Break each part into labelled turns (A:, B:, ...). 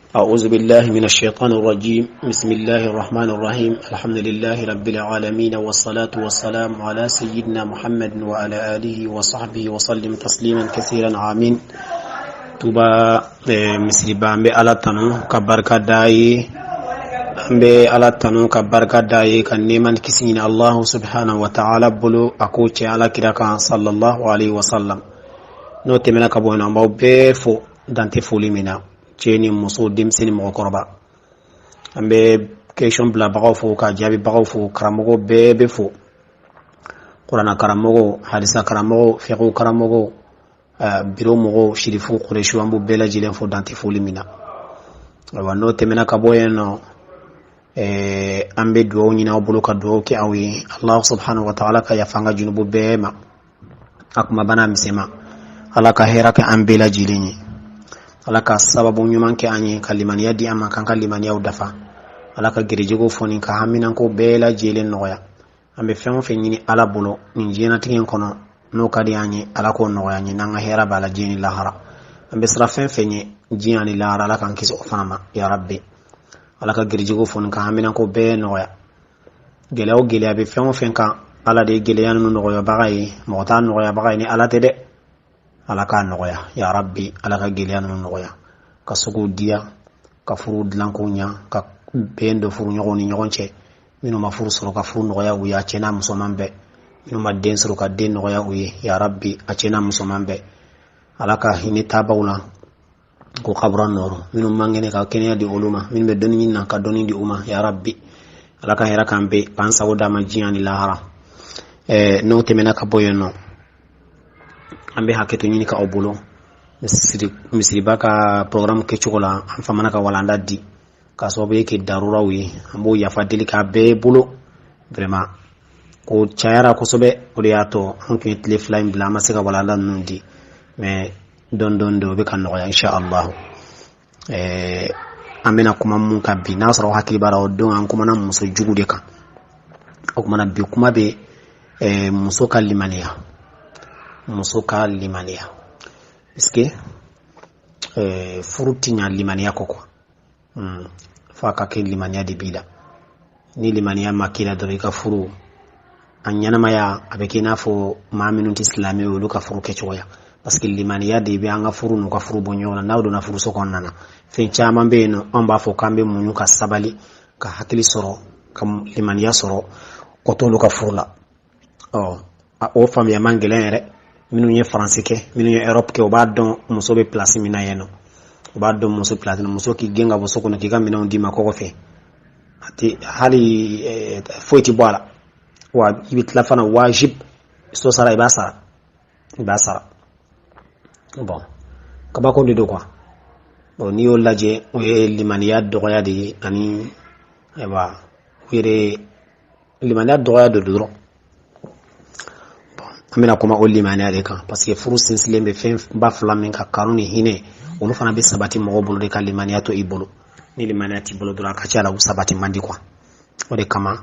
A: أعوذ بالله من الشيطان الرجيم بسم الله الرحمن الرحيم الحمد لله رب العالمين والصلاة والسلام على سيدنا محمد وعلى آله وصحبه وسلم تسليما كثيرا آمين. Tuba misiriba, an bɛ Ala tanu ka barika da ye, an bɛ Ala tanu ka barika da ye, ka nɛɛma ni kisi ɲini Allahu subhanahu wa ta'ala bolo, a k'o cɛ Ala kira kan sallallahu alaihi wasallam. N'o tɛmɛna ka bɔ yen, an b'aw bɛɛ fo dante foli min na, cɛ ni muso, denmisɛn ni mɔgɔkɔrɔba. An bɛ question bilabagaw fo, ka jaabibagaw fo, karamɔgɔ bɛɛ bɛ fo, kuranna karamɔgɔ, hadisa karamɔgɔ, fiqhu karamɔgɔ, biro mɔgɔw, sirifu, kuresiw, an b'u bɛɛ lajɛlen fo dante foli min na. Ayiwa, n'o tɛmɛna ka bɔ yen nɔ, an bɛ dugawu ɲini aw bolo, ka dugawu kɛ aw ye, Allah subhanahu wa ta'ala ka yafa an ka junubu bɛɛ ma, a kumaba n'a misɛnma. Ala ka hɛrɛ kɛ an bɛɛ lajɛlen ye. Ala ka sababu ɲuman kɛ an ye, ka limaniya di an ma, k'an ka limaniyaw dafa. Ala ka gerijɛgɛw fɔni, ka haminanko bɛɛ lajɛlen nɔgɔya. An bɛ fɛn o fɛn ɲini Ala bolo nin diɲɛnatigɛ in kɔnɔ, n'o ka di an ye, Ala k'o nɔgɔya an ye, n'an ka hɛrɛ b'a la diɲɛ ni lahara. An bɛ siran fɛn fɛn ɲɛ diɲɛ ni lahara, Ala k'an kisi o fana ma, ya rabbi. Ala ka gerijɛgɛw fɔni, ka haminanko bɛɛ nɔgɔya. Gɛlɛya o gɛlɛya bɛ fɛn o fɛn kan, Ala de ye gɛlɛya ninnu nɔgɔyabaga ye, mɔgɔ t'a nɔgɔyabaga ye ni Ala tɛ dɛ. Ala k'a nɔgɔya, ya rabbi. Ala ka gɛlɛya ninnu nɔgɔya, ka suguw diya, ka furu dilan k'o ɲa, ka bɛn don furu ɲɔgɔnw ni ɲɔgɔn cɛ. Minnu ma furu sɔrɔ, ka furu nɔgɔya u ye, a cɛ n'a musoman bɛɛ. Minnu ma den sɔrɔ, ka den nɔgɔya u ye, ya rabbi, a cɛ n'a musoman bɛɛ. Ala ka hinɛ taabaw la k'o kabura nɔrɔ. Minnu man kɛnɛ, ka kɛnɛya di olu ma. Minnu bɛ dɔnni ɲini na, ka dɔnni di u ma, ya rabbi. Ala ka hɛrɛ k'an bɛɛ, k'an sago d'a ma diɲɛ ni lahara. N'o tɛmɛna ka bɔ yen nɔ, an bɛ hakɛto ɲini ka aw bolo. Misiriba ka programme kɛcogo la, an famana ka walanda di k'a sababu ye kɛ daruraw ye. An b'o yafa deli k'a bɛɛ bolo. Vraiment, ko cayara kosɛbɛ, o de y'a to an tun ye tile 2 in bila, an ma se ka walanda ninnu di. Mais dɔɔni dɔɔni de, o bɛ ka nɔgɔya, insha Allah. An bɛna kuma mun kan bi, n'a sɔrɔ hakili b'a la, o don an kumana muso jugu de kan. O kumana, bi kuma bɛ muso ka limaniya, muso ka limaniya, parce que furu ti ɲa limaniya kɔ quoi. F'a ka kɛ limaniya de b'i la. Ni limaniya ma k'i la dɔrɔn, i ka furu a ɲɛnamaya a bɛ kɛ i n'a fɔ maa minnu tɛ silamɛ ye, olu ka furu kɛcogoya, parce que limaniya de bɛ an ka furu n'u ka furu bɔ ɲɔgɔn na. N'aw donna furuso kɔnɔna na, fɛn caman bɛ yen nɔ, anw b'a fɔ k'an bɛ muɲu, ka sabali, ka hakili sɔrɔ, ka limaniya sɔrɔ, o t'olu ka furu la. Ɔ, o faamuya man gɛlɛn yɛrɛ. Minnu ye Faransi kɛ, minnu ye Europe kɛ, u b'a dɔn muso bɛ place min na yen nɔ. U b'a dɔn muso place na. Muso k'i gɛn ka bɔ so kɔnɔ, k'i ka minɛnw d'i ma kɔkɔ fɛ, a tɛ hali foyi tɛ bɔ a la. Wa i bɛ tila fana, wajib so sara, i b'a sara, i b'a sara. Bon, kabako de don quoi. Bon, n'i y'o lajɛ, o ye limaniya dɔgɔya de ye. Ani ayiwa, u yɛrɛ limaniya dɔgɔya de don dɔrɔn. Bon, an bɛna kuma o limaniya de kan, parce que furu sinsinlen bɛ fɛn ba fila min ka, kanu ni hinɛ, olu fana bɛ sabati mɔgɔ bolo de ka limaniya to i bolo. Ni limaniya t'i bolo dɔrɔn, a ka ca la, u sabati man di quoi. O de kama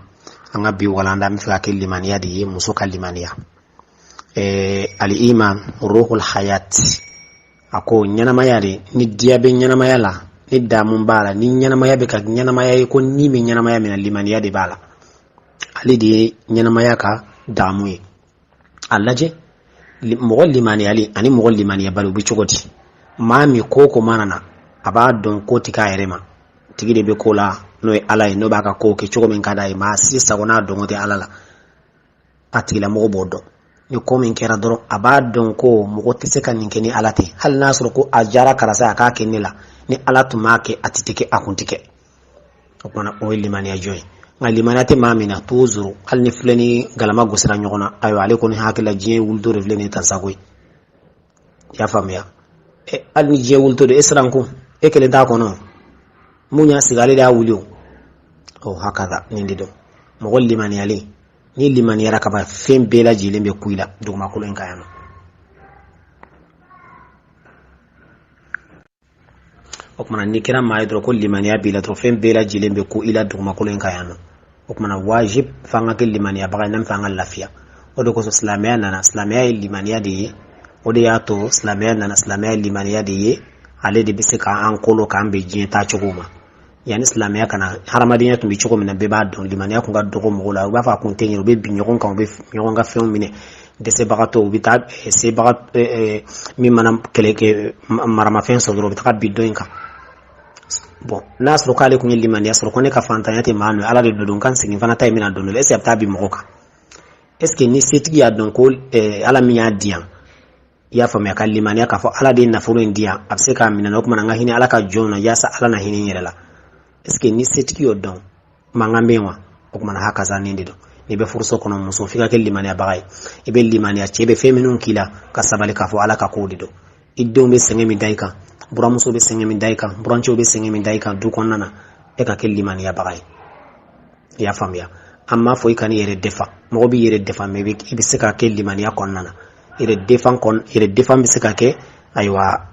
A: an ka bi walanda, an bɛ fɛ ka kɛ limaniya de ye, muso ka limaniya. Al-iman ruhul hayat. A ko ɲɛnamaya de, ni diya bɛ ɲɛnamaya la, ni damu b'a la, ni ɲɛnamaya bɛ ka ɲɛnamaya ye, ko ni bɛ ɲɛnamaya min na, limaniya de b'a la. Ale de ye ɲɛnamaya ka damu ye. A lajɛ, mɔgɔ limaniyali ani mɔgɔ limaniyabali, u bɛ cogo di? Maa min ko ko mana na, a b'a dɔn ko ti k'a yɛrɛ ma, tigi de bɛ ko la, n'o ye Ala ye, n'o b'a ka ko kɛ cogo min ka d'a ye. Maa si sago n'a dɔnko tɛ Ala la. A tigilamɔgɔ b'o dɔn. Ni ko min kɛra dɔrɔn, a b'a dɔn ko mɔgɔ tɛ se ka nin kɛ ni Ala tɛ. Hali n'a sɔrɔ ko a diyara karisa, a k'a kɛ ne la, ni Ala tun m'a kɛ, a tɛ kɛ, a kun tɛ kɛ. O kumana, o ye limaniya jɔn ye. Nka limaniya tɛ maa min na, toujours, hali ni filɛ ni galama gosira ɲɔgɔn na, ayiwa, ale kɔni hakili la, diɲɛ wulitɔ de filɛ nin ye tan sago ye. I y'a faamuya? Hali ni diɲɛ wulitɔ de, e siran ko e kelen t'a kɔnɔ, mun y'a sigi, ale de y'a wuli. O ɔ hakaza, nin de don mɔgɔ limaniyalen. Ni limaniyara ka ban, fɛn bɛɛ lajɛlen bɛ ku i la dugumakolo in kan yan nɔ. O kumana, n'i kɛra maa ye dɔrɔn ko limaniya b'i la dɔrɔn, fɛn bɛɛ lajɛlen bɛ ku i la dugumakolo in kan yan nɔ. O kumana, wajib f'an ka kɛ limaniyabaga ye n'an fɛ an ka lafiya. O de kosɔn silamɛya nana. Silamɛya ye limaniya de ye. O de y'a to silamɛya nana. Silamɛya ye limaniya de ye. Ale de bɛ se k'an kolo k'an bɛn diɲɛ taacogo ma. Yanni silamɛya ka na, hadamadenya tun bɛ cogo min na, bɛɛ b'a dɔn. Limaniya tun ka dɔgɔ mɔgɔw la. U b'a fɔ a kun tɛ ɲɛ, u bɛ bin ɲɔgɔn kan, u bɛ ɲɔgɔn ka fɛnw minɛ. Dɛsɛbagatɔw, u bɛ taa sebaga min mana kɛlɛ kɛ, maramafɛn sɔrɔ dɔrɔn, u bɛ taga bin dɔ in kan. Bon, n'a y'a sɔrɔ k'ale tun ye limaniya sɔrɔ ko ne ka fantanya tɛ maa nɔ, Ala de don, kan segin fana ta in bɛna don dɔ la, est ce que a bɛ taa bin mɔgɔ kan? Est ce que ni setigi y'a dɔn ko Ala min y'a di yan, i y'a faamuya, ka limaniya k'a fɔ Ala de ye nafolo in di yan, a bɛ se k'a minɛ, o kumana n ka hinɛ Ala ka jɔnw na yaasa Ala na hinɛ n yɛrɛ la. Est ce que ni setigi y'o dɔn, mankan bɛ yen wa? O kumana hakaza nin de don. N'i bɛ furuso kɔnɔ, muso, f'i ka kɛ limaniyabaga ye. I bɛ limaniya, cɛ bɛ fɛn minnu k'i la, ka sabali k'a fɔ Ala ka kow de don. I denw bɛ sɛgɛn min da i kan, buramuso bɛ sɛgɛn min da i kan, burancɛw bɛ sɛgɛn min da i kan du kɔnɔna na, e ka kɛ limaniyabaga ye. I y'a faamuya? An m'a fɔ i ka n'i yɛrɛ defa. Mɔgɔ b'i yɛrɛ defa, mais i bɛ se ka kɛ limaniya kɔnɔna na. Yɛrɛ defan kɔn, yɛrɛ defan bɛ se ka kɛ, ayiwa,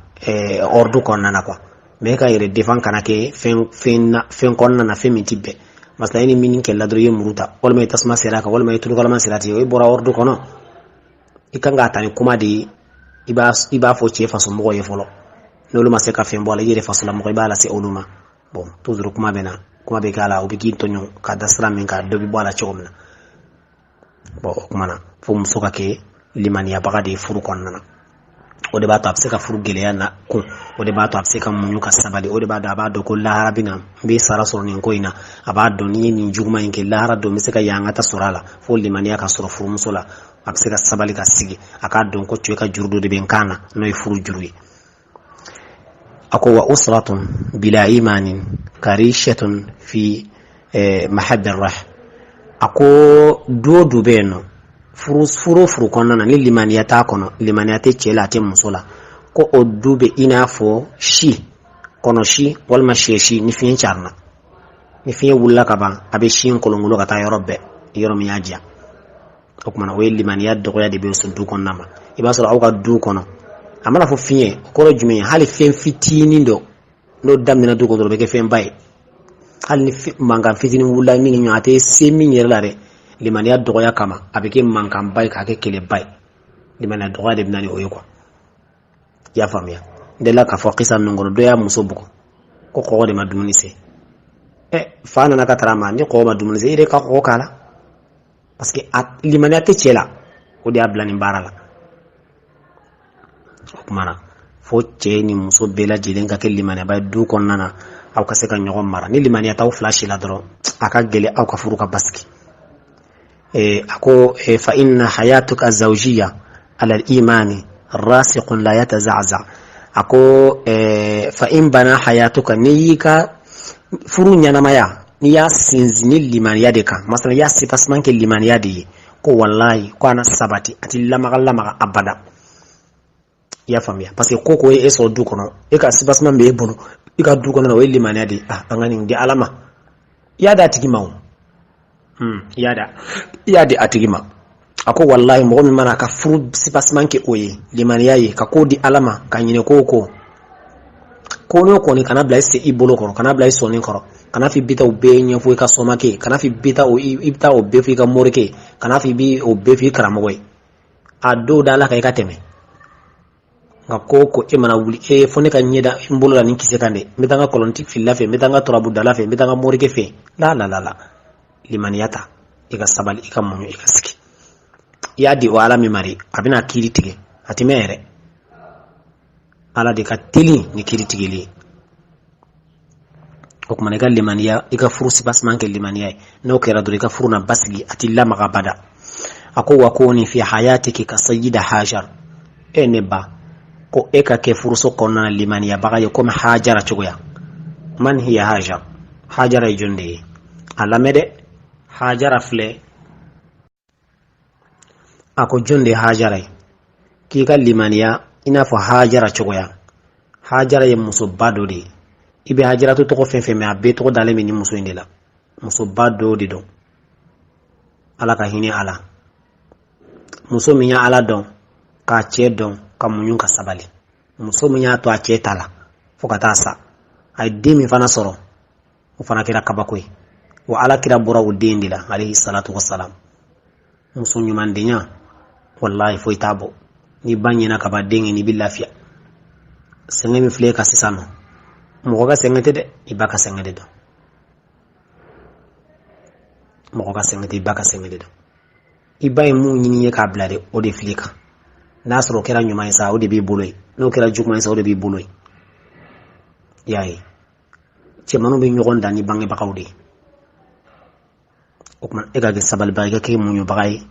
A: ordre kɔnɔna na quoi. Mais e ka yɛrɛ defan kana kɛ fɛn fɛn na, fɛn kɔnɔna na, fɛn min ti bɛn. Masala, i ni min kɛlɛla dɔrɔn, i ye muru ta, walima i tasuma sera a kan, walima i tulukalama sera ten, o bɔra ordre kɔnɔ. I kan k'a ta ni kuma de ye. I b'a fɔ cɛ fasomɔgɔw ye fɔlɔ. N'olu ma se ka fɛn bɔ a la, i yɛrɛ fasolamɔgɔ, i b'a lase olu ma. Bon, toujours kuma bɛ na, kuma bɛ k'a la, o bɛ k'i tɔɲɔ ka da sira min kan, dɔ bɛ bɔ a la cogo min na. Bon, o kuma na, fo muso ka kɛ limaniyabaga de ye furu kɔnɔna na. O de b'a to a bɛ se ka furu gɛlɛya na kun, o de b'a to a bɛ se ka muɲu ka sabali, o de b'a to a b'a dɔn ko lahara bɛ na, n bɛ sara sɔrɔ nin ko in na. A b'a dɔn n'i ye nin juguman in kɛ, lahara don, n bɛ se ka yanga ta sɔrɔ a la. Fo limaniya ka sɔrɔ furumuso la, a bɛ se ka sabali ka sigi, a k'a dɔn ko cɛ ka juru dɔ de bɛ n kan na, n'o ye furu juru ye. A ko wa usratun bila imanin karishatun fi mahabbi rah. A ko du o du bɛ yen nɔ, furu furu furu kɔnɔna na, ni limaniya t'a kɔnɔ, limaniya tɛ cɛ la, a tɛ muso la, ko o du bɛ i n'a fɔ si kɔnɔ si walima sɛ si ni fiɲɛ carina. Ni fiɲɛ wulila ka ban, a bɛ si in kolonkolon ka taa yɔrɔ bɛɛ, yɔrɔ min y'a diya. O kumana, o ye limaniya dɔgɔya de bɛ so du kɔnɔna ma. I b'a sɔrɔ aw ka du kɔnɔ, a mana fɔ fiɲɛ, o kɔrɔ jumɛn ye? Hali fɛn fitinin dɔ, n'o daminɛna du kɔnɔ dɔrɔn, o bɛ kɛ fɛnba ye. Hali ni mankan fitinin wulila min ni ɲɔgɔn, a tɛ se min yɛrɛ la dɛ, limaniya dɔgɔya kama, a bɛ kɛ mankanba ye k'a kɛ kɛlɛba ye. Limaniya dɔgɔya de bɛ na ni o ye quoi. I y'a faamuya? N delila k'a fɔ kisa ninnu kɔnɔ, dɔ y'a muso bugɔ ko kɔgɔ de ma dumuni se. Ɛ, fa nana ka taara a ma, ni kɔgɔ ma dumuni se, e de ka kɔgɔ k'a la, parce que a limaniya tɛ cɛ la, o de y'a bila nin baara la. O kuma na, fo cɛ ni muso bɛɛ lajɛlen ka kɛ limaniyaba ye du kɔnɔna na, aw ka se ka ɲɔgɔn mara. Ni limaniya t'aw fila si la dɔrɔn, a ka gɛlɛ aw ka furu ka basigi. A ko fa inna hayatuka zawjiya ala al-imani rasiqun la yatazaza. A ko fa in bana hayatuka, n'i y'i ka furu ɲɛnamaya, n'i y'a sinsin ni limaniya de kan, masala, i y'a soubassement kɛ limaniya de ye, ko wallahi, ko a na sabati, a ti lamaga lamaga abada. I y'a faamuya? Parce que ko ko ye e sɔrɔ du kɔnɔ, e ka soubassement bɛ e bolo i ka du kɔnɔ, o ye limaniya de ye. Ah, an ka nin di Ala ma. I y'a di a tigi ma o, i y'a di a tigi ma. A ko wallahi, mɔgɔ min mana ka furu soubassement kɛ o ye limaniya ye, ka ko di Ala ma, ka ɲinɛ ko ko ko n'o kɔni, kana bila i se i bolo kɔrɔ, kana bila i sɔnni kɔrɔ, kana fɔ i bɛ taa o bɛɛ ɲɛfɔ i ka sɔmakɛ, kana fɔ i bɛ taa o, i bɛ taa o bɛɛ fɔ i ka morikɛ, kana fɔ i bɛ o bɛɛ fɔ i karamɔgɔ ye. A dɔw da Ala kan, i ka tɛmɛ. Nka ko ko e mana wuli, e fo ne ka ɲɛda n bolo la nin kisɛ kan dɛ, n bɛ taa n ka kɔlɔnti filila fɛ, n bɛ taa n ka turabudala fɛ, n bɛ taa n ka morikɛ fɛ, la la la la. Limaniya ta, i ka sabali, i ka muɲu, i ka sigi. I y'a di o Ala min ma de, a bɛna kiiri tigɛ, a tɛ mɛn yɛrɛ. Ala de ka teli ni kiiri tigɛli ye. O kumana, i ka limaniya, i ka furu soubassement kɛ limaniya ye. N'o kɛra dɔrɔn, i ka furu na basigi, a ti lamaga bada. A ko wa kuni fi hayatiki ka sayyida Hajar. E ne ba, ko e ka kɛ furuso kɔnɔna na limaniyabaga ye komi Hajara cogoya. Man hiya Hajar? Hajara ye jɔn de ye? A lamɛn dɛ, Hajara filɛ. A ko jɔn de ye Hajara ye k'i ka limaniya i n'a fɔ Hajara cogoya? Hajara ye musoba dɔ de ye. I bɛ Hajaratu tɔgɔ fɛn fɛn mɛn, a bɛɛ tɔgɔ dalen bɛ nin muso in de la. Musoba dɔ de don, Ala ka hinɛ a la. Muso min ye Ala dɔn, k'a cɛ dɔn, ka muɲu ka sabali, muso min y'a to a cɛ ta la fo ka taa sa, a ye den min fana sɔrɔ, o fana kɛra kabako ye wa. Ala kira bɔra o den de la, alayhi salatu wasalam. Muso ɲumandenya, wallahi, foyi t'a bɔ. Ni ba ɲɛna ka ban, den n'i bɛ lafiya. Sɛgɛn min filɛ kan sisan nɔ, mɔgɔ ka sɛgɛn tɛ dɛ, i ba ka sɛgɛn de don. Mɔgɔ ka sɛgɛn tɛ, i ba ka sɛgɛn de don. I ba ye mun ɲini ye k'a bila de, o de filɛ kan. N'a sɔrɔ o kɛra ɲuman ye sa, o de b'i bolo yen. N'o kɛra juguman ye sa, o de b'i bolo yen. I y'a ye, cɛmanninw bɛ ɲɔgɔn dan ni bangebagaw de ye. O tuma e ka kɛ sabalibaga, i ka kɛ muɲubaga ye.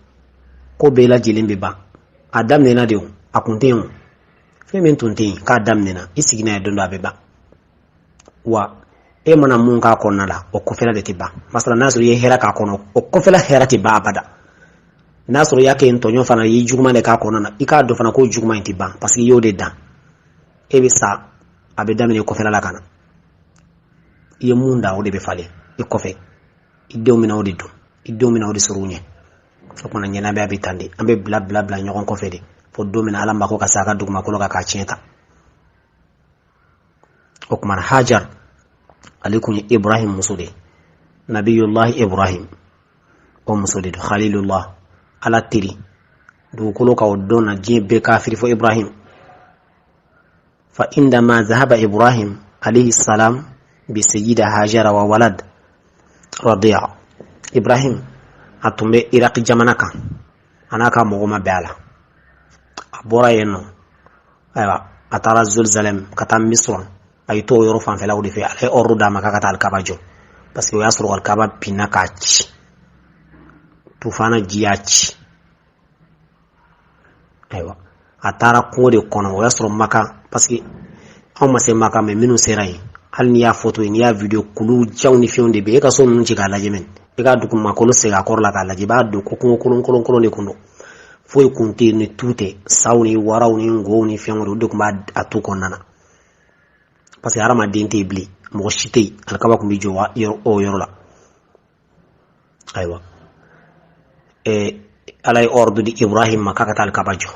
A: Ko bɛɛ lajɛlen bɛ ban. A daminɛna de, o a kun tɛ yen. O fɛn min tun tɛ yen k'a daminɛna, i sigi n'a ye, don dɔ a bɛ ban. Wa e mana mun k'a kɔnɔna la, o kɔfɛla de tɛ ban. Masala, n'a sɔrɔ i ye hɛrɛ k'a kɔnɔ, o kɔfɛla hɛrɛ tɛ ban abada. N'a sɔrɔ i y'a kɛ ntɔɲɔ fana, i ye juguman de k'a kɔnɔna na, i k'a dɔn fana ko juguman in tɛ ban, parce que i y'o de dan. E bɛ sa, a bɛ daminɛ kɔfɛla la ka na. I ye mun dan, o de bɛ falen i kɔfɛ. I denw bɛna o de dun, i denw bɛna o de sɔrɔ u ɲɛ. O kumana ɲɛnamaya bɛ tan de, an bɛ bila bila bila ɲɔgɔn kɔfɛ de, fo don min na Ala mako ka se a ka dugumakolo kan k'a tiɲɛ ta. O kumana Hajar, ale kun ye Ibrahim muso de ye, Nabiyullahi Ibrahim o muso de don, Khalilullah, Ala teri dugukolo kan o don na, diɲɛ bɛɛ kafiri fo Ibrahim. Fa indama zahaba Ibrahim alayhi salam bi sayyida Hajara wa walad radiya. Ibrahim a tun bɛ Iraki jamana kan, a n'a ka mɔgɔ ma bɛn a la, a bɔra yen nɔ. Ayiwa, a taara Jerusalem ka taa Misra, a y'i to o yɔrɔ fanfɛlaw de fɛ. Ala ye ordre d'a ma k'a ka taa alikaba jɔ, parce que o y'a sɔrɔ alikaba binna k'a ci, tufana ji y'a ci. Ayiwa, a taara kungo de kɔnɔ. O y'a sɔrɔ Maka, parce que anw ma se Maka, mais minnu sera yen, hali n'i y'a photo ye, n'i y'a vidéo, kulu janw ni fɛnw de bɛ. E ka so ninnu ci k'a lajɛ mɛn, i ka dugumakolo segin a kɔrɔ la k'a lajɛ, i b'a dɔn ko kungo kolon kolon kolon de kun don. Foyi kun tɛ yen ni tu tɛ. Saw ni waraw ni ngow ni fɛn wɛrɛw, o de tun b'a a tu kɔnɔna na, parce que hadamaden tɛ yen bilen, mɔgɔ si tɛ yen. Alikaba kun bɛ jɔ o yɔrɔ la. Ayiwa, Ala ye ordre di Ibrahim ma k'a ka taa alikaba jɔ.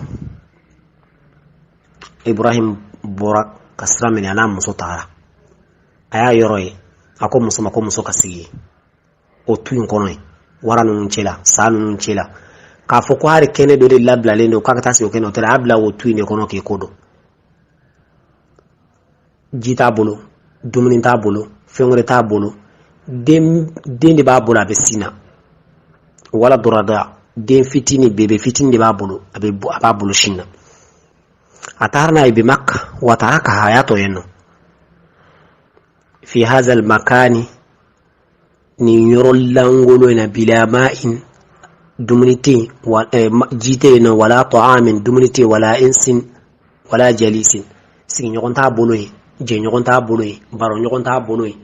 A: Ibrahim bɔra ka sira minɛ, a n'a muso tagara. A y'a yɔrɔ ye, a ko muso ma ko muso ka sigi yen, o tu in kɔnɔ yen, wara ninnu cɛla, sa ninnu cɛla, k'a fɔ ko hali kɛnɛ dɔ de labilalen don k'a ka taa sigi o kɛnɛ o tɛ. A y'a bila o tu in de kɔnɔ k'i ko don. Ji t'a bolo, dumuni t'a bolo, fɛn wɛrɛ t'a bolo, den de b'a bolo, a bɛ sin na. Wala dɔrɔda den fitinin, bébé fitinin de b'a bolo, a bɛ a b'a bolo sin na. A taara n'a ye bi Makka wa tarakaha, a y'a to yen nɔ. Fi hazal makani, nin yɔrɔ lankolon in na, bila ma'in, dumuni tɛ yen, ji tɛ yen nɔ, wala ta'amin, dumuni tɛ yen, wala insin wala jalisin, sigiɲɔgɔn t'a bolo yen, jɛɲɔgɔn t'a bolo yen, baroɲɔgɔn t'a bolo yen,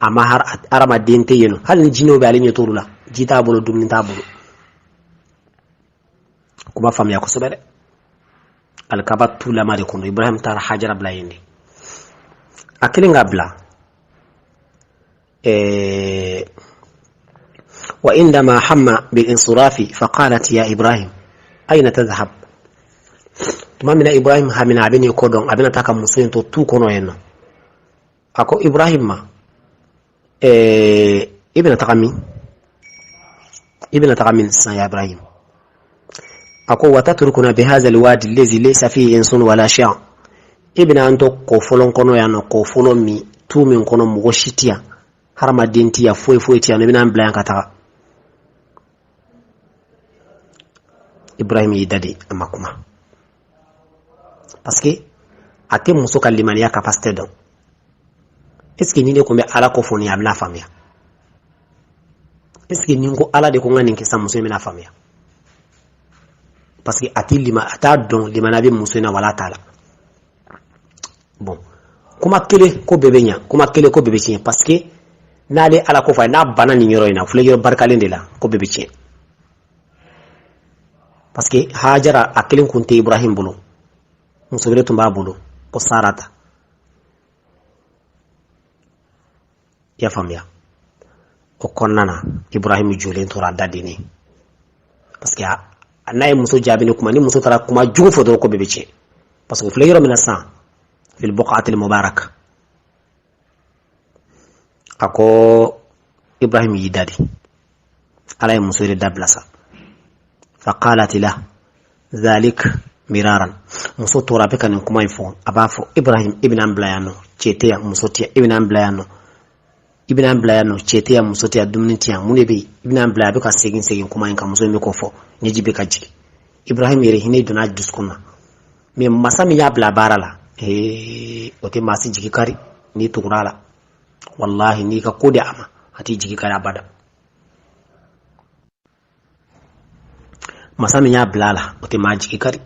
A: a ma hadamaden tɛ yen nɔ. Hali ni jinɛw bɛ, ale ɲɛ t'olu la. Ji t'a bolo, dumuni t'a bolo. Kuma faamuya kosɛbɛ dɛ. Alikaba tulama de kɔnɔ, Ibrahim taara Hajara bila yen de. A kelen ka bila, wa indama hamma bil insirafi faqalat ya Ibrahim ayna tadhhab. Tuma min na Ibrahim hamina, a bɛ n'i kɔ dɔn, a bɛna taa ka muso in to tu kɔnɔ yen nɔ, a ko Ibrahim ma: i bɛna taga min? I bɛna taga min sisan, ya Ibrahim? A ko: wa tatrukuna bi hadha alwadi allazi laysa fihi insun wala shay. I bɛna an to kɔ fɔlɔ kɔnɔ yan nɔ, kɔ fɔlɔ min, tu min kɔnɔ, mɔgɔ si tɛ yan, hadamaden tɛ yan, foyi foyi tɛ yan, i bɛna an bila yan ka taga. Ibrahim y'i dade, a ma kuma, parce que a tɛ muso ka limaniya capacité dɔn. Est ce que ni ne kun bɛ Ala ko fɔ nin, a bɛna faamuya? Est ce que ni n ko Ala de ko n ka nin kɛ sisan, muso in bɛna faamuya? Parce que a tɛ lima, a t'a dɔn limaniya bɛ muso in na wala a t'a la. Bon, kuma kelen ko bɛɛ bɛ ɲa, kuma kelen ko bɛɛ bɛ tiɲɛ, parce que n'ale Ala ko fɔ a ye, n'a banna nin yɔrɔ in na, filɛ yɔrɔ barikalen de la, ko bɛɛ bɛ tiɲɛ. Parce que Hajara a kelen kun tɛ Ibrahim bolo, muso wɛrɛ tun b'a bolo ko Sarata. I y'a faamuya? O kɔnɔna na, Ibrahim jɔlen tora a da dennen, parce que n'a ye muso jaabi ni kuma, ni muso taara kuma jugu fɔ dɔrɔn, ko bɛɛ bɛ tiɲɛ. Parce que o filɛ yɔrɔ min na sisan, fil buqatil mubarak. A ko Ibrahim y'i da de, Ala ye muso yɛrɛ dabila sa. Faqalat la dhalik Miraran, muso tora a bɛ ka nin kuma in fɔ, a b'a fɔ Ibrahim, i bɛna n bila yan nɔ, cɛ tɛ yan, muso tɛ yan, i bɛna n bila yan nɔ, i bɛna n bila yan nɔ, cɛ tɛ yan, muso tɛ yan, dumuni tɛ yan, mun de bɛ yen, i bɛna n bila yan. A bɛ ka segin segin kuma in kan, muso in bɛ k'o fɔ, ɲɛji bɛ ka jigin. Ibrahim yɛrɛ hinɛ donna a dusukun na, mais masa min y'a bila baara la, ee, o tɛ maa si jigi kari. N'i tugura a la, walahi, n'i ka ko di a ma, a t'i jigi kari abada. Masa min y'a bila a la, o tɛ maa jigi kari.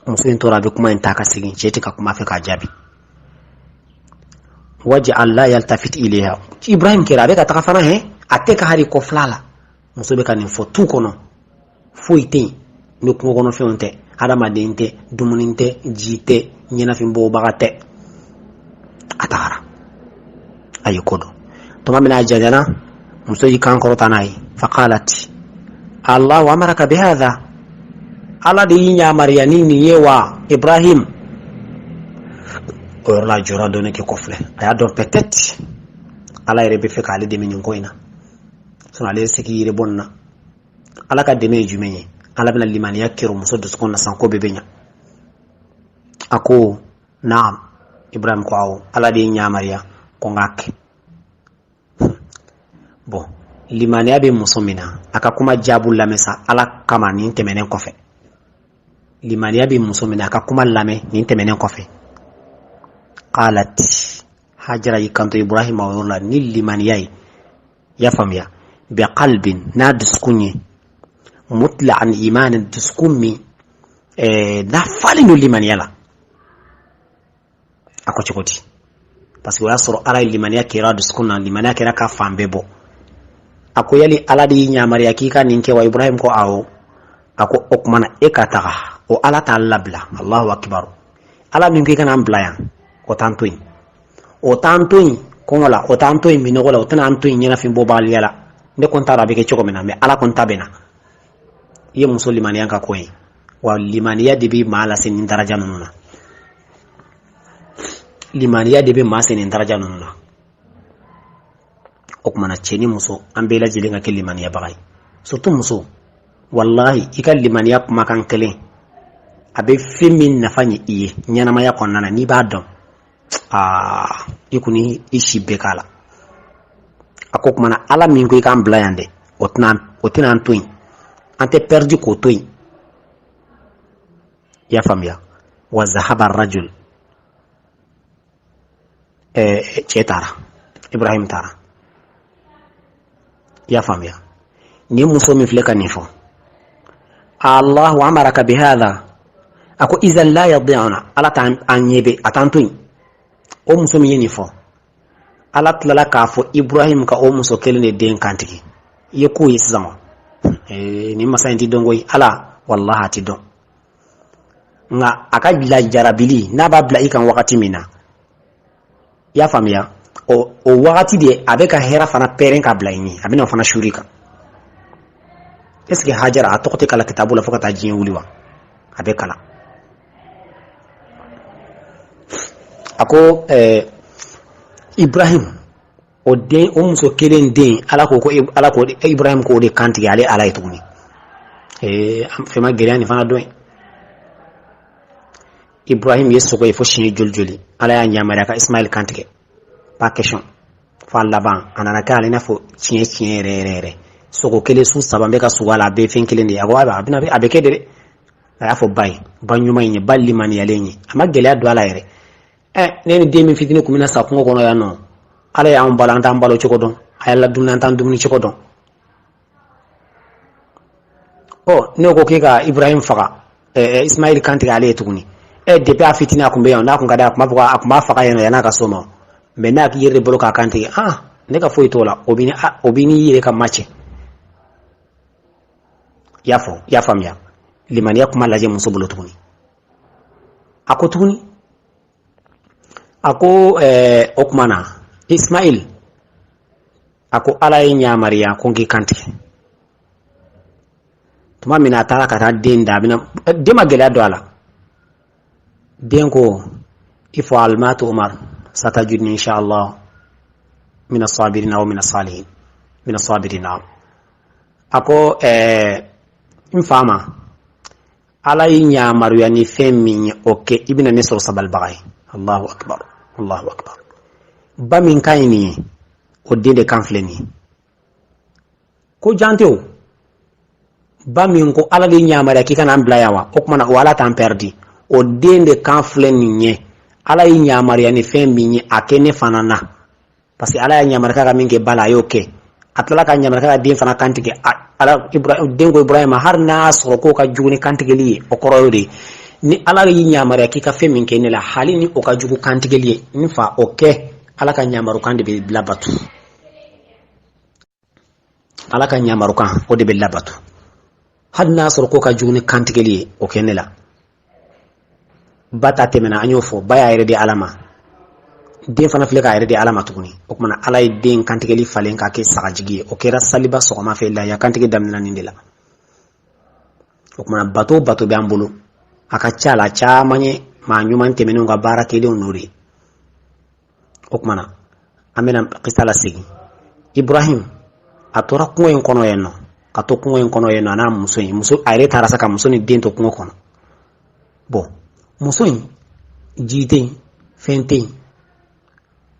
A: Muso in tora a bɛ kuma in ta ka segin, cɛ tɛ ka kuma fɛ k'a jaabi. Waja'ala la yaltafit ilayha. Ibrahim kɛra a bɛ ka taga fana hɛ, a tɛ ka hali kɔfilɛ a la. Muso bɛ ka nin fɔ tu kɔnɔ, foyi tɛ yen ni kungo kɔnɔfɛnw tɛ, hadamaden tɛ, dumuni tɛ, ji tɛ, ɲɛnafin bɔbaga tɛ. A tagara, a ye ko dɔn. Tuma min na a janyana, muso y'i kan kɔrɔta n'a ye. Faqalat Allahu amaraka bihadha, Ala de y'i yamaruya ni nin ye wa, Ibrahim? O yɔrɔ la, a jɔra dɔɔni k'i kɔfilɛ. A y'a dɔn peut-être Ala yɛrɛ bɛ fɛ k'ale dɛmɛ nin ko in na, sinon ale se k'i yɛrɛ bɔ nin na. Ala ka dɛmɛ ye jumɛn ye? Ala bɛna limaniya kɛrɛ muso dusukun na san, ko bɛɛ bɛ ɲa. A ko naam. Ibrahim ko awɔ, Ala de ye n yamaruya ko n k'a kɛ. Bon, limaniya bɛ muso min na, a ka kuma jaabu lamɛn sa Ala kama nin tɛmɛnen kɔfɛ. Limaniya bɛ muso min na, a ka kuma lamɛn nin tɛmɛnen kɔfɛ. Qalat, Hajara y'i kanto Ibrahim o yɔrɔ la ni limaniya ye, i y'a faamuya, bi qalbin, n'a dusukun ye, mutla'an imanin, dusukun min n'a falen don limaniya la. A ko cogo di? Parce que o y'a sɔrɔ Ala ye limaniya kɛra dusukun na, limaniya kɛra ka fan bɛɛ bɔ. A ko yali Ala de y'i yamaruya k'i ka nin kɛ wa? Ibrahim ko awɔ. A ko o tuma na e ka taga, o Ala t'a labila. Allahu akibaru! Ala min ko i kana an bila yan, o t'an to yen, o t'an to yen kɔngɔ la, o t'an to yen minɔgɔ la, o tɛna an to yen ɲɛnafin bɔbaliya la. Ne kɔni t'a dɔn a bɛ kɛ cogo min na, mais Ala kɔni ta bɛ na. I ye muso limaniya ka ko ye wa. Limaniya de bɛ maa lase nin daraja ninnu na, limaniya de bɛ maa se nin daraja ninnu na. O tuma na, cɛ ni muso, an bɛɛ lajɛlen ka kɛ limaniyabaga ye, surtout muso. Walahi, i ka limaniya kumakan kelen a bɛ fɛn min nafa ɲɛ i ye ɲɛnamaya kɔnɔna na, n'i b'a dɔn, aa, i kɔni i si bɛɛ k'a la. A ko tuma na Ala min ko i k'an bila yan dɛ, o tɛna an to yen, an tɛ perdu k'o to yen. I y'a faamuya? Wa zahaba rajul, cɛ taara, Ibrahim taara. I y'a faamuya? Nin muso min filɛ ka nin fɔ, Allahu amaraka bihadha, a ko izan la yadi'una, Ala t'an ɲɛ bɛ, a t'an to yen. O muso min ye nin fɔ, Ala tilala k'a fɔ Ibrahim ka o muso kelen de den kantigɛ. I ye ko ye sisan wa? Nin masa in ti dɔn koyi. Ala, wallahi, a ti dɔn. Nka a ka lajarabili n'a b'a bila i kan wagati min na, i y'a faamuya, o wagati de a bɛ ka hɛrɛ fana pɛrɛn ka bila i ɲɛ, a bɛna o fana suri kan. Est ce que Hajara a tɔgɔ tɛ kalan kitabu la fo ka taa diɲɛ wuli wa? A bɛ kalan. A ko Ibrahim o den, o muso kelen den, Ala ko Ala ko Ibrahim k'o de kantigɛ ale Ala ye tuguni. Fɛn ma gɛlɛya nin fana dɔn ye. Ibrahim ye sogo ye fo siɲɛ joli joli, Ala y'a yamaruya ka Ismaël kantigɛ, pas question. Fo a laban a nana kɛ ale n'a fɔ tiɲɛ tiɲɛ yɛrɛ yɛrɛ yɛrɛ, sogo kelen su saba n bɛ ka sogo a la, a bɛɛ fɛn kelen de ye. A ko a bɛna, a bɛ kɛ de dɛ. A y'a fɔ ba ye, ba ɲuman in ye, ba limaniyalen ye, a ma gɛlɛya don a la yɛrɛ. Ne ni den min fitinin kun bɛna sa kungo kɔnɔ yan nɔ, Ala y'an balo, an t'an balo cogo dɔn, a y'a ladumuni, an t'an dumuni cogo dɔn. Ɔ, ne ko k'e ka Ibrahim faga, Ismaël kantigɛ ale ye tuguni. Depuis a fitinin a kun bɛ yan, n'a kun ka di a kun b'a fɔ a kun b'a faga yan nɔ yan'a ka s'o ma, mais n'a k'i yɛrɛ de bolo k'a kantigɛ, ah, ne ka foyi t'o la, o b'i n'i yɛrɛ ka ma cɛ. I y'a fɔ, i y'a faamuya? Limaniya kuma lajɛ muso bolo tuguni. A ko tuguni, a ko o tuma na Ismaël, a ko Ala ye yamaruya ko n k'i kantigɛ. Tuma min na a taara ka taa den da, a bɛna den ma gɛlɛya don a la. Den ko if'al ma tu'mar satajidni insha Allah min as-sabirin aw min as-salihin min as-sabirin. A ko n fa ma, Ala y'i yamaruya ni fɛn min ye, o kɛ, i bɛna ne sɔrɔ sabalibaga ye. Allahu akbar, Allahu akbar. Ba min ka ɲi nin ye, o den de kan filɛ nin ye. Ko jan tɛ o ba min ko Ala de yamaruya k'i kana an bila yan wa, o kumana o Ala t'an pɛridi. O den de kan filɛ nin ye. Ala y'i yamaruya ni fɛn min ye, a kɛ ne fana na, parce que Ala y'a yamaruya k'a ka min kɛ ba la, a y'o kɛ. A tilala ka yamaruya k'a ka den fana kantigɛ. Ala den ko Ibrahima, hali n'a y'a sɔrɔ k'o ka jugu ni kantigɛli ye, o kɔrɔ y'o de ye. Ni Ala y'i yamaruya k'i ka fɛn min kɛ ne la, hali ni o ka jugu kantigɛli ye, n fa, o kɛ. Ala ka yamarukan de bɛ labatu. Ala ka yamarukan, o de bɛ labatu, hali n'a sɔrɔ k'o ka jugu ni kantigɛli ye, o kɛ ne la. Ba ta tɛmɛna, an y'o fɔ, ba y'a yɛrɛ di Ala ma. Den fana filɛ k'a yɛrɛ di Ala ma tuguni. O kumana Ala ye den kantigɛli falen k'a kɛ sagajigi ye. O kɛra saliba sɔgɔma fɛ. Laya kantigɛ daminɛna nin de la. O kumana bato bato bɛ an bolo, a ka ca la caman ye maa ɲuman tɛmɛnenw ka baara kɛlenw n'o de ye. O kumana an bɛna kisa lasegin. Ibrahim, a tora kungo in kɔnɔ yen nɔ, ka to kungo in kɔnɔ yen nɔ, a n'a muso in. Muso, a yɛrɛ taara sa ka muso ni den to kungo kɔnɔ. Bɔn, muso in, ji tɛ yen, fɛn tɛ yen.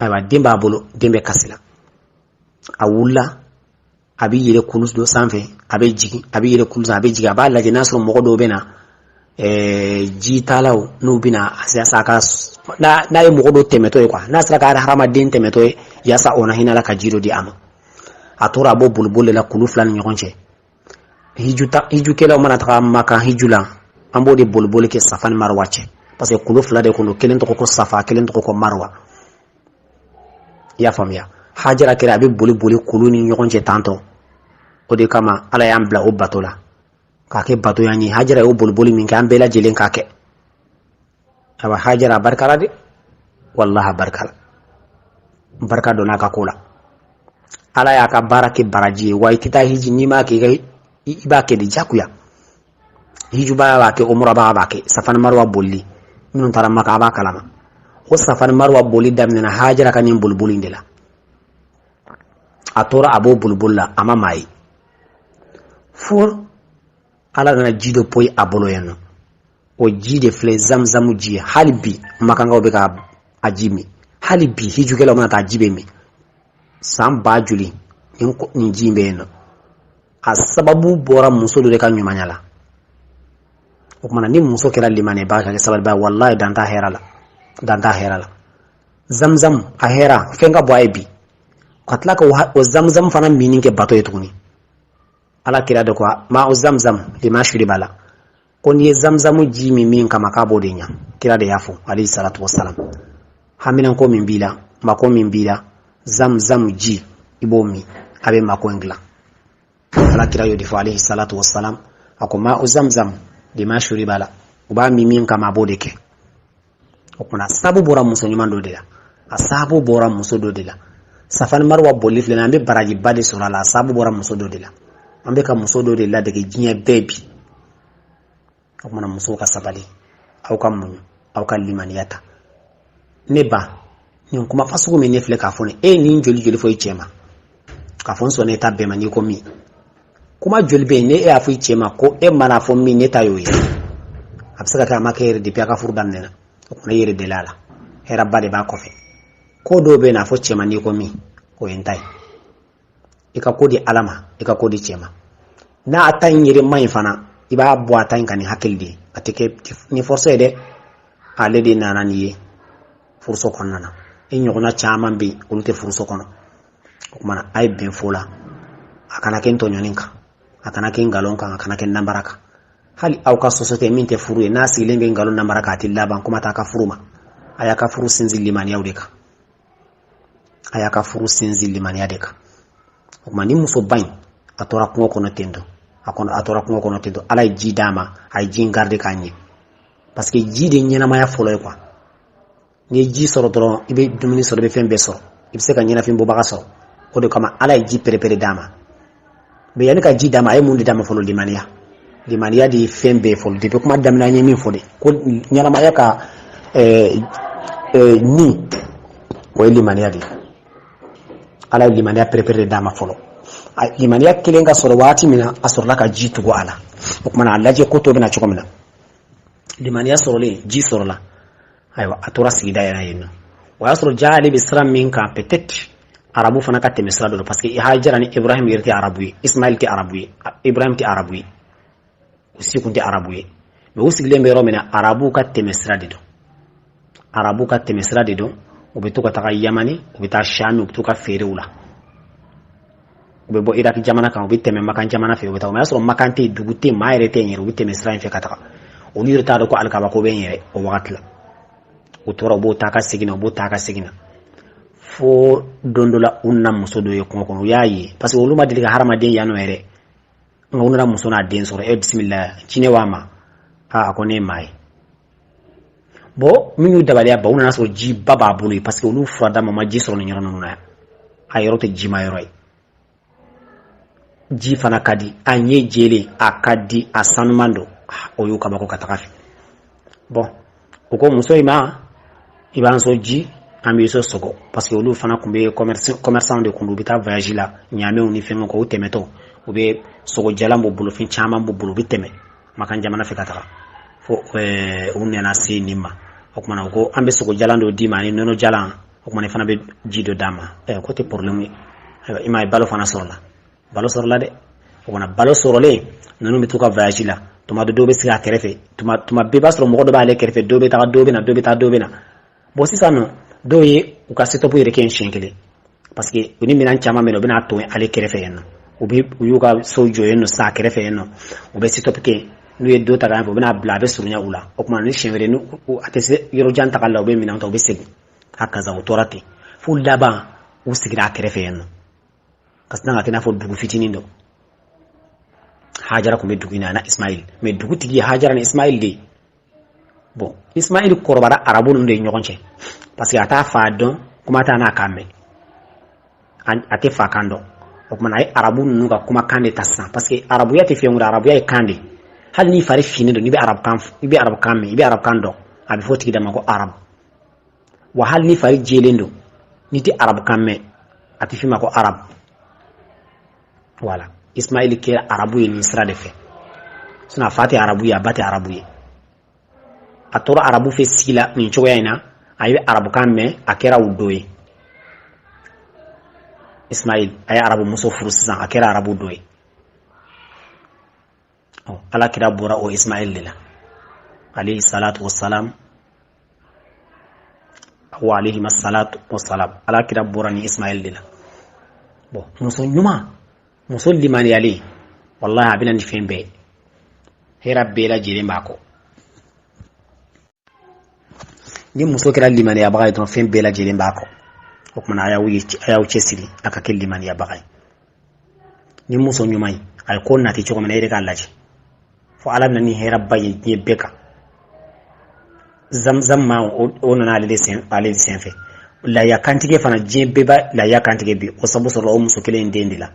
A: Ayiwa, den b'a bolo, den bɛ kasi la. A wulila, a bɛ yɛlɛ kulu dɔ sanfɛ, a bɛ jigin, a bɛ yɛlɛ kulu sanfɛ, a bɛ jigin. A b'a lajɛ n'a sɔrɔ mɔgɔ dɔw bɛ na, jitalaw n'u bɛna yaasa a ka n'a ye mɔgɔ dɔ tɛmɛtɔ ye quoi, n'a sera ka hadamaden tɛmɛtɔ ye, yaasa o na hinɛ la ka ji dɔ di a ma. A tora a b'o boliboli de la kulu fila ni ɲɔgɔn cɛ. Hijukɛlaw mana taga Makan hiju la, an b'o de boliboli kɛ Safa ni Marwa cɛ, parce que kulu fila de kɔnɔ, kelen tɔgɔ ko Safa, kelen tɔgɔ ko Marwa. I y'a faamuya? Hajara kɛra a bɛ boli boli kulu ni ɲɔgɔn cɛ tantɔ. O de kama Ala y'an bila o bato la k'a kɛ bato y'an ye. Hajara y'o boliboli min kɛ, an bɛɛ lajɛlen k'a kɛ. Ayiwa, Hajara, a barika la dɛ, walahi, a barika la. Barika donna a ka ko la. Ala y'a ka baara kɛ baraji ye. Wa i tɛ taa hiji n'i m'a kɛ, i b'a kɛ de jagoya. Hijubaga b'a kɛ, umurabaga b'a kɛ. Safa ni Marwa bolili, minnu taara Maka, a b'a kalama. O Safa ni Marwa boli daminɛna Hajara ka nin boliboli in de la. A tora a b'o boliboli la, a ma maa ye, fo Ala nana ji dɔ poyi a bolo yen nɔ. O ji de filɛ Zamzamu ji ye. Hali bi Makankaw bɛ ka a ji min, hali bi hijukɛlaw mana taa ji bɛ min. San ba joli nin ji in bɛ yen nɔ. A sababu bɔra muso dɔ de ka ɲumanya la. O kumana ni muso kɛra limaniyaba ka kɛ sabaliba, walahi, dan t'a hɛrɛ la, dan t'a hɛrɛ la. Zamzam a hɛrɛ fɛn ka bɔ a ye bi, ka tila ka o Zamzam fana minni kɛ bato ye tuguni. Ala kira de ko ma o Zamzam lima shuriba la, ko n'i ye Zamzamu ji min min kama, k'a b'o de ɲa. Kira de y'a fɔ, alayhi salatu wasalam. Haminanko min b'i la, mako min b'i la, Zamzam ji, i b'o min, a bɛ mako in dilan. Ala kira y'o de fɔ, alayhi salatu wasalam. A ko ma o Zamzam lima shuriba la, u b'a min min kama, a b'o de kɛ. O kumana sabu bɔra muso ɲuman dɔ de la, a sabu bɔra muso dɔ de la. Safa ni Marwa boli filɛ, an bɛ barajiba de sɔrɔ a la. A sabu bɔra muso dɔ de la. An bɛ ka muso dɔ de ladege diɲɛ bɛɛ bi. O kumana musow ka sabali, aw ka muɲu, aw ka limaniya ta. Ne ba, nin kuma fasugu min ne filɛ k'a fɔ ne e ye, nin joli joli fɔ i cɛ ma k'a fɔ n sɔnna e ta bɛɛ ma n'i ko min? Kuma joli bɛ yen ne e y'a fɔ i cɛ ma ko e mana fɔ min, ne ta y'o ye? A bɛ se ka kɛ a ma kɛ yɛrɛ depuis a ka furu daminɛ na. O kumana i yɛrɛ delila a la, hɛrɛba de b'a kɔfɛ. Ko dɔw bɛ yen, a fɔ cɛ ma n'i ko min, o ye n ta ye. I ka ko di Ala ma, i ka ko di cɛ ma. N'a ta in yɛrɛ man ɲi fana, i b'a bɔ a ta in kan ni hakili de ye. A tɛ kɛ ni force ye dɛ. Ale de nana n'i ye furuso kɔnɔna na. I ɲɔgɔnna caman bɛ yen, olu tɛ furuso kɔnɔ. O kumana a ye bɛn fo la, a kana kɛ tɔɲɔni kan, a kana kɛ nkalon kan, a kana kɛ namara kan. Hali aw ka société min tɛ furu ye, n'a sigilen bɛ nkalon namara kan, a tɛ laban. Kuma t'a ka furu ma. A y'a ka furu sinsin limaniyaw de kan, a y'a ka furu sinsin limaniya de kan. O tuma ni musoba in, a tora kungo kɔnɔ ten tɔ, a kɔnɔ, a tora kungo kɔnɔ ten tɔ. Ala ye ji d'a ma, a ye ji in garder k'a ɲɛ, parce que ji de ye ɲɛnamaya fɔlɔ ye quoi. N'i ye ji sɔrɔ dɔrɔn, i bɛ dumuni sɔrɔ, i bɛ fɛn bɛɛ sɔrɔ, i bɛ se ka ɲɛnafin bɔbaga sɔrɔ. O de kama Ala ye ji perepere d'a ma. Mais yanni ka ji d'a ma, a ye mun de d'a ma fɔlɔ? Limaniya. Limaniya de ye fɛn bɛɛ fɔlɔ. Depuis kuma daminɛ, an ye min fɔ de ko ɲɛnamaya ka ni o ye limaniya de ye. Ala ye limaniya perepere de d'a ma fɔlɔ. Limaniya kelen ka sɔrɔ waati min na, a sɔrɔla ka ji tugu a la. O kumana a lajɛ ko tɔ bɛna cogo min na. Limaniya sɔrɔlen, ji sɔrɔla. Ayiwa, a tora sigida yɛrɛ yen nɔ. O y'a sɔrɔ ja ale bɛ sira min kan, peut-être arabu fana ka tɛmɛ sira dɔ la, parce que Hajara ni Ibrahim yɛrɛ tɛ arabu ye, Ismail tɛ arabu ye, Ibrahim tɛ arabu ye, u si kun tɛ arabu ye. Mais u sigilen bɛ yɔrɔ min na, arabuw ka tɛmɛ sira de don, arabuw ka tɛmɛ sira de don. U bɛ to ka taga Yamani, u bɛ taa Shami, u bɛ to ka feerew la. U bɛ bɔ Iraki jamana kan, u bɛ tɛmɛ Makan jamana fɛ, u bɛ taa. O y'a sɔrɔ Makan tɛ yen, dugu tɛ yen, maa yɛrɛ tɛ yen yɛrɛ. U bɛ tɛmɛ sira in fɛ ka taga. Olu yɛrɛ t'a dɔn ko alikaba ko bɛ yen yɛrɛ o wagati la. U tora, u b'o taa ka segin na, u b'o taa ka segin na, fo don dɔ la, u nana muso dɔ ye kungo kɔnɔ. U y'a ye, parce que olu ma deli ka hadamaden yan nɔ yɛrɛ, nka u nana muso n'a den sɔrɔ. E bisimila, jinɛ wa ma? A ko ne ye maa ye. Bon, min y'u dabaliya ban, u nana sɔrɔ jiba b'a bolo yen, parce que olu fura d'a ma, ma ji sɔrɔ nin yɔrɔ ninnu na yan. A yɔrɔ tɛ jima yɔrɔ ye, ji fana ka di, a ɲɛ jɛlen, a ka di, a sanuman don. O y'u kabako ka taga fɛ. Bon, u ko muso in ma: i b'an sɔn ji, an b'i sɔn sogo, parce que olu fana tun bɛ commerçant de kun, u bɛ taa voyage la, ɲaamɛw ni fɛngɛw kɔ. U tɛmɛtɔ, u bɛ sogo jalan b'u bolo, fɛn caman b'u bolo, u bɛ tɛmɛ Makan jamana fɛ ka taga, fo u nana se nin ma. O kumana, u ko an bɛ sogo jalan dɔ d'i ma ani nɔnɔ jalan. O kumana, i fana bɛ ji dɔ d'a ma. Ko tɛ problème ye. Ayiwa, i m'a ye, balo fana sɔrɔla, balo sɔrɔla dɛ. O kumana, balo sɔrɔlen, ninnu bɛ t'u ka voyage la. Tuma dɔ, dɔw bɛ sigi a kɛrɛfɛ, tuma tuma bɛɛ b'a sɔrɔ mɔgɔ dɔ b'ale kɛrɛfɛ, dɔw bɛ taga, dɔw bɛ na, dɔw bɛ taa, dɔw bɛ na. Bon, sisan nɔ, dɔw ye u ka stop yɛrɛ kɛ yen siɲɛ kelen, parce que u ni minɛn caman bɛ yen, u bɛna to ale kɛrɛfɛ yen nɔ. U bɛ u y'u ka so jɔ yen nɔ sisan, a kɛrɛfɛ yen nɔ, u bɛ stop kɛ yen. N'u ye dɔ ta ka yan fɛ, u bɛna bila, a bɛ surunya u la. O tuma, ni siɲɛ wɛrɛ ni a tɛ se yɔrɔ jan tagali la, u bɛ minɛn ta, u bɛ segin. A kaza, u tora ten fo laban, u sigira a kɛrɛfɛ yen nɔ, ka sina ka kɛ i n'a fɔ dugu fitinin dɔ. Hajara tun bɛ dugu in na, a na Ismail, mais dugutigi ye Hajara ni Ismail de ye. Bon, Ismail kɔrɔbara arabu ninnu de ye ɲɔgɔn cɛ, parce que a t'a fa dɔn, kuma t'a n'a kan mɛn, a tɛ fa kan dɔn. O kumana, a ye arabu ninnu ka kumakan de ta sisan, parce que arabuya tɛ fɛn wɛrɛ, arabuya ye kan de. Hali n'i fari finnen don, n'i bɛ arabukan, i bɛ arabukan mɛn, i bɛ arabukan dɔn, a bɛ fɔ o tigi da ma ko arabu. Wa hali n'i fari jɛlen don, n'i tɛ arabukan mɛn, a tɛ f'i ma ko arabu. Voilà, Ismail kɛra arabu ye nin sira de fɛ. Sinon a fa tɛ arabu ye, a ba tɛ arabu ye. A tora arabu fɛ sigi la nin cogoya in na, a ye arabukan mɛn, a kɛra u dɔ ye. Ismail a ye arabu muso furu sisan, a kɛra arabu dɔ ye. Ala kira bɔra o Ismail de la, alayhi salatu wassalam, wa alayhi salatu wassalam. Ala kira bɔra ni Ismail de la. Bon, muso ɲuman, muso limaniyalen, wallahi a bɛna ni fɛn bɛɛ, hɛrɛ bɛɛ lajɛlen b'a kɔ. Ni muso kɛra limaniyabaga ye dɔrɔn, fɛn bɛɛ lajɛlen b'a kɔ. O kumana, a y'aw cɛsiri a ka kɛ limaniyabaga ye. Ni muso ɲuman ye, a ye ko nati cogo min na, e yɛrɛ k'a lajɛ, fo Ala bɛna ni hɛrɛba ye diɲɛ bɛɛ kan. Zamzam ma, o nana ale de sen, ale de sen fɛ. Laya kantigɛ fana, diɲɛ bɛɛ b'a laya kantigɛ bi, o sabu sɔrɔla o muso kelen in den de la.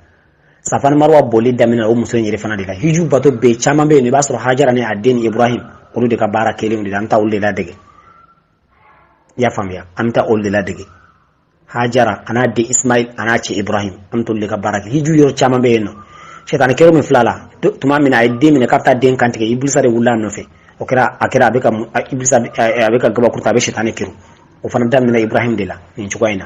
A: Safa ni Marwa boli daminɛ o muso in yɛrɛ fana de la. Hiju bato bɛɛ caman bɛ yen, i b'a sɔrɔ Hajara ni a den ni Ibrahim, olu de ka baara kɛlenw de la. An bɛ taa olu de ladege, i y'a faamuya? An bɛ taa olu de ladege, Hajara a n'a den Ismail a n'a cɛ Ibrahim, an bɛ t'olu de ka baara kɛ. Hiju yɔrɔ caman bɛ yen nɔ, sɛtanɛ kɛra min fila la, tuma min na a ye den minɛ k'a bɛ taa den kantigɛ, Ibilisa de wulila a nɔfɛ. O kɛra, a kɛra a bɛ ka Ibilisa, a bɛ ka gabakuru ta, a bɛ sɛtanɛ kɛrun. O fana daminɛna Ibrahim de la nin cogoya in na.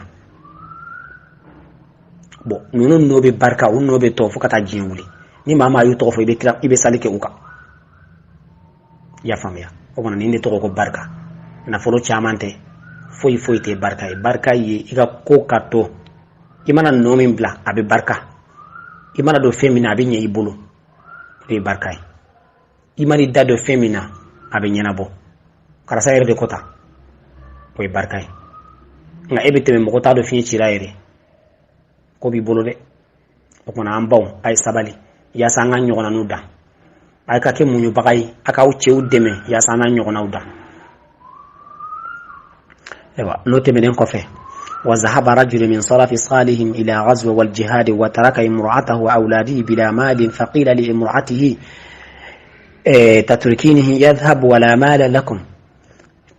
A: Bon, ninnu nɔ bɛ barika, u nɔ bɛ tɔ fo ka taa diɲɛ wuli. Ni maa maa y'u tɔgɔ fɔ, i bɛ tila, i bɛ sali kɛ u kan, i y'a faamuya? O kɔnɔ, nin de tɔgɔ ko barika. Nafolo caman tɛ, foyi foyi tɛ barika ye. Barika ye i ka ko ka to, i mana nɔ min bila, a bɛ barika. I mana don fɛn min na, a bɛ ɲɛ i bolo, o de ye barika ye. I mana i da don fɛn min na, a bɛ ɲɛnabɔ. Karisa yɛrɛ de ko tan, o ye barika ye. Nka e bɛ tɛmɛ, mɔgɔ t'a dɔn fiɲɛ cira yɛrɛ, ko b'i bolo dɛ. O kumana, an baw, a ye sabali yaasa an ka ɲɔgɔnnaw dan. A ka kɛ muɲubaga ye, a k'aw cɛw dɛmɛ yaasa an ka ɲɔgɔnnaw dan. Ayiwa, n'o tɛmɛnen kɔfɛ, wa zahaba rajulu min salafi salihim ila ghazwa wal jihad wa taraka imra'atahu wa awladihi bila malin, faqila li imra'atihi tatrukinihi yadhhab wala mala lakum.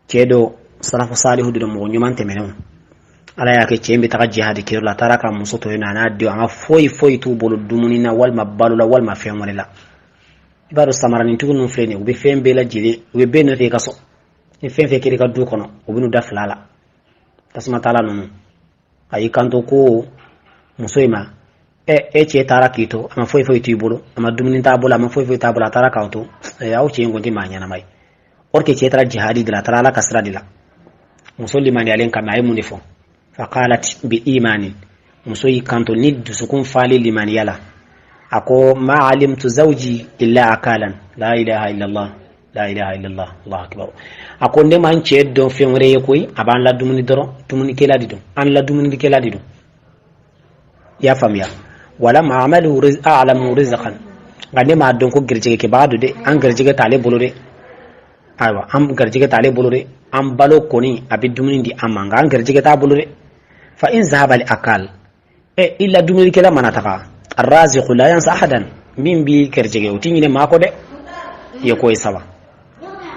A: Cɛ dɔ, salafu salihu de, mɔgɔ ɲuman tɛmɛnenw, Ala y'a kɛ cɛ in bɛ taga jihadi kɛyɔrɔ la, a taara ka muso to yen nɔ, a n'a denw, an ka foyi foyi t'u bolo dumuni na, walima balo la, walima fɛn wɛrɛ la. I b'a dɔn samaranintigiw ninnu filɛ nin ye, u bɛ fɛn bɛɛ lajɛlen, u bɛ bɛɛ nɔfɛ i ka so. Ni fɛn fɛn kɛra i ka du kɔnɔ, u bɛ n'u da fila la. Tasuma tala ninnu, a y'i kanto ko muso in ma, ɛ, e cɛ taara k'i to, a ma foyi foyi to i bolo, a ma dumuni t'a bolo, a ma foyi foyi t'a bolo, a taara k'aw to. Ɛ, aw cɛ in kɔni tɛ maa ɲɛnama ye. Or que cɛ taara jihadi de la, a taara Ala ka sira de la. Muso limaniyalen kama, a ye mun de fɔ? Faqalat bi imanin, muso y'i kanto ni dusukun fali limaniya la, a ko: ma alimtu zawji illa akalan. La ilaha illallah, la ilaha illallah, Allahu akbar. A ko ne ma n cɛ dɔn fɛn wɛrɛ ye koyi, a b'an la dumuni dɔrɔn, dumunikɛla de don, an la dumunikɛla de don. I y'a faamuya? Walam amalu a'lamu rizqan, nka ne m'a dɔn ko garijɛgɛkɛbaga don dɛ, an garijɛgɛ t'ale bolo dɛ. Ayiwa, an garijɛgɛ t'ale bolo dɛ, an balo kɔni, a bɛ dumuni di an ma, nka an garijɛgɛ t'a bolo dɛ. Fa in zahaba al akal, e i la dumunikɛla mana taga, arraziqu la yansa ahadan, min b'i garijɛgɛ, o ti ɲinɛ maa kɔ dɛ. I ye ko ye saba,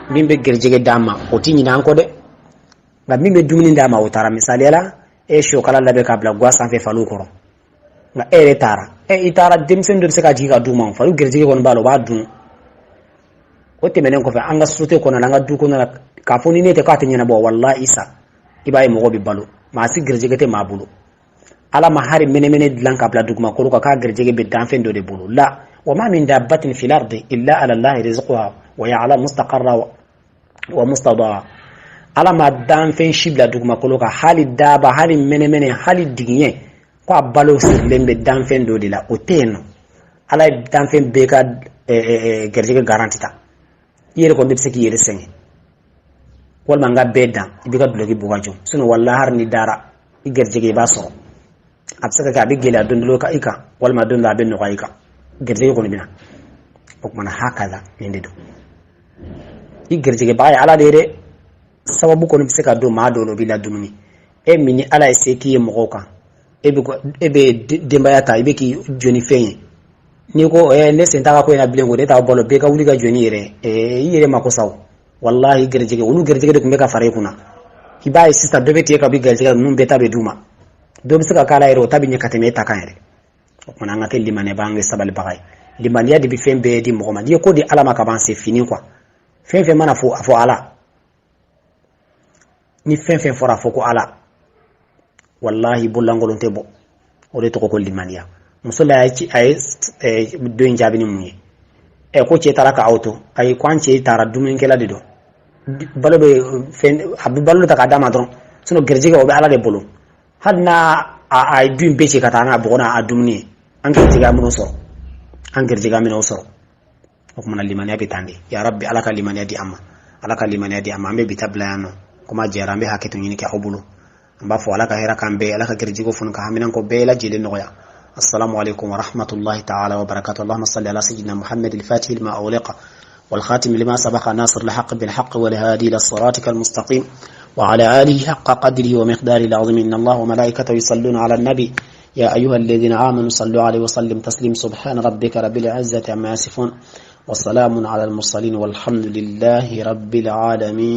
A: min bɛ garijɛgɛ d'an ma, o ti ɲinɛ an kɔ dɛ, nka min bɛ dumuni d'a ma, o taara. Misaliya la, e ye sɔkala labɛn k'a bila guwa sanfɛ faliw kɔrɔ, nka e yɛrɛ taara, e i taara, denmisɛnnin dɔ bɛ se ka jigin ka d'u ma, faliw garijɛgɛ kɔni b'a la, o b'a dun. O tɛmɛnen kɔfɛ, an ka société kɔnɔna la, an ka du kɔnɔna la, k'a fɔ ni ne tɛ k'a tɛ ɲɛnabɔ, walahi isa, i b'a ye mɔgɔ bɛ balo, maa si garijɛgɛ tɛ maa bolo. Ala ma hari mɛnɛmɛnɛ dilan ka bila dugumakolo kan k'a garijɛgɛ bɛ danfɛn dɔ de bolo la. Wa ma min dabbatin fil ardi illa ala Allahi rizquha wa ya'lamu mustaqarra wa mustawdaha. Ala ma danfɛn si bila dugumakolo kan, hali daba, hali mɛnɛmɛnɛ, hali digiɲɛ, ko a balo sirilen bɛ danfɛn dɔ de la, o tɛ yen nɔ. Ala ye danfɛn bɛɛ ka garijɛgɛ garanti ta. I yɛrɛ kɔni bɛ se k'i yɛrɛ sɛgɛn, walima n ka bɛɛ dan, i b'i ka duloki bɔ ka jɔ. Sinon walahi, hali ni dara, i garijɛgɛ i b'a sɔrɔ. A bɛ se ka kɛ a bɛ gɛlɛya don dɔ i kan, walima don dɔ a bɛ nɔgɔya i kan, garijɛgɛ kɔni bɛ na. O kumana hakaza, nin de don, i garijɛgɛbaga ye Ala de ye dɛ. Sababu kɔni bɛ se ka don maa dɔw la, o b'i la dumuni. E min ni Ala ye se k'i ye mɔgɔw kan, e bɛ denbaya ta, i bɛ k'i jɔ ni fɛn ye. N'i ko ne sen t'a ka ko in na bilen, ko ne t'aw balo, bɛɛ ka wuli ka jɔ n'i yɛrɛ i yɛrɛ mako sa o. Walahi, garijɛgɛ, olu garijɛgɛ de tun bɛ ka fara i kunna. I b'a ye sisan, dɔ bɛ tigɛ ka bɔ garijɛgɛ ninnu bɛɛ ta bɛ d'u ma, dɔ bɛ se ka k'a la yɛrɛ, o ta bɛ ɲɛ ka tɛmɛ e ta kan yɛrɛ. O kumana an ka kɛ limaniya, an kɛ sabalibaga ye. Limaniya de bɛ fɛn bɛɛ di mɔgɔ ma. N'i ye ko di Ala ma ka ban, c'est fini quoi. Fɛn fɛn mana fɔ, a fɔ Ala. Ni fɛn fɛn fɔra, a fɔ ko Ala. Walahi, bololankolon tɛ bɔ. O de tɔgɔ ko limaniya. Muso la, a ye don in jaabi ni mun ye? Ɛ, ko cɛ taara k'aw to. Ayi, ko an cɛ taara, dumunikɛla de don, balo bɛ fɛn, a bɛ balo ta k'a d'a ma dɔrɔn. Sinon garijɛgɛ, o bɛ Ala de bolo. Hali n'a a ye du in bɛɛ ci ka taa n'a bɔgɔ n'a dumuni ye, an garijɛgɛ minnu sɔrɔ, an garijɛgɛ minɛw sɔrɔ. O kumana limaniya bɛ tan de. Ya Rabbi, Ala ka limaniya di an ma, Ala ka limaniya di an ma. An bɛ bi ta bila yan nɔ. Kuma jɛra, an bɛ hakɛto ɲini kɛ aw bolo. An b'a fɔ Ala ka hɛrɛ k'an bɛɛ, Ala ka garijɛgɛ funu ka haminanko bɛɛ lajɛlen nɔgɔya. السلام عليكم ورحمة الله تعالى وبركاته. اللهم صل على سيدنا محمد الفاتح لما أغلق والخاتم لما سبق ناصر الحق بالحق والهادي إلى صراطك المستقيم وعلى آله حق قدره ومقداره العظيم. إن الله وملائكته يصلون على النبي يا أيها الذين آمنوا صلوا عليه وسلم تسليم. سبحان ربك رب العزة عما يصفون وسلام على المرسلين والحمد لله رب العالمين.